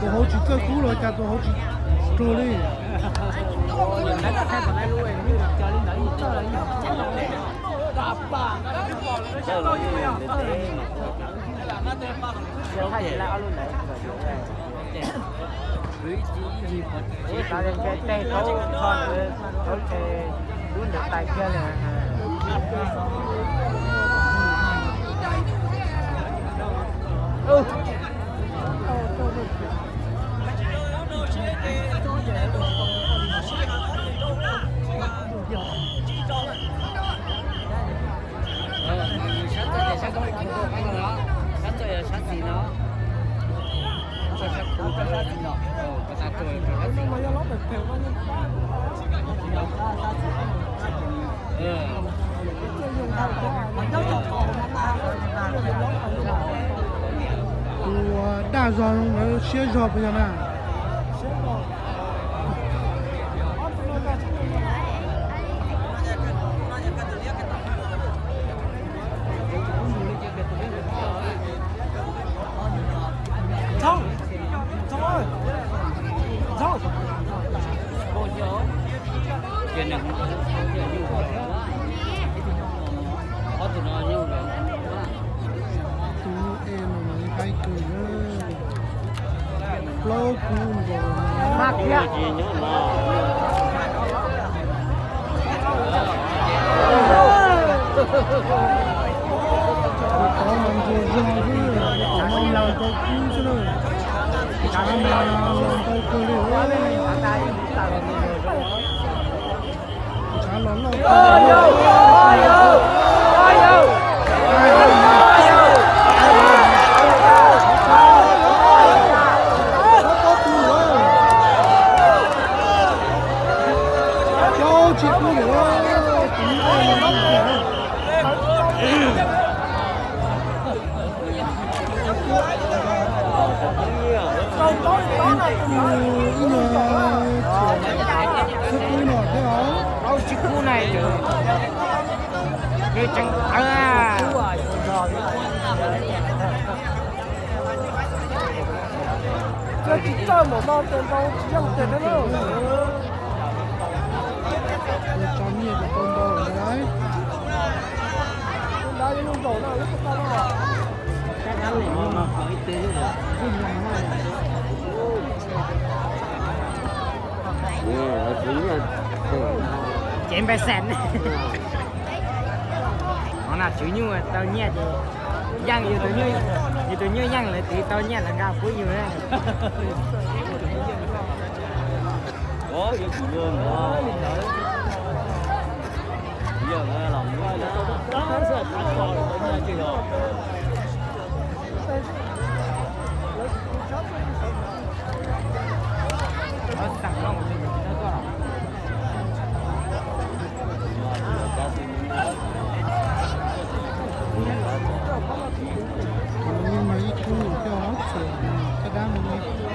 Tus hauv tsis txawj kub los cas tus hauv tsis raug li. Sab txawj ces sab txawj, sab txawj yog sab xis no. Sab txawj sab txawj sab xis no. Sab txawj sab xis no. Tus daj zog lawv siab zog puas yog na? Tus es no mas qaib kawg na. Plaub kub nkaus. Tus tod mas ntsuag zog xwb, tus tod mas laus ntau kub xwb na. Tus tod mas laus ntau kawg li. Tshav los loj. Tus tod mas laus ntau kub xwb na. Tseem tawv. Tsis txawj mus no tes ntau tsis yeej tes thiab na. Tso nyiaj tau ntau lawm lauj. Ces npaj xees. Qhov no tswv nyuj tau nyiaj ces yeej, yus tus nyuj yeej lawv tiv tau nyiaj lawv nqa pub yus. Ib khub coj ob txhais, caj dab mus ib khub.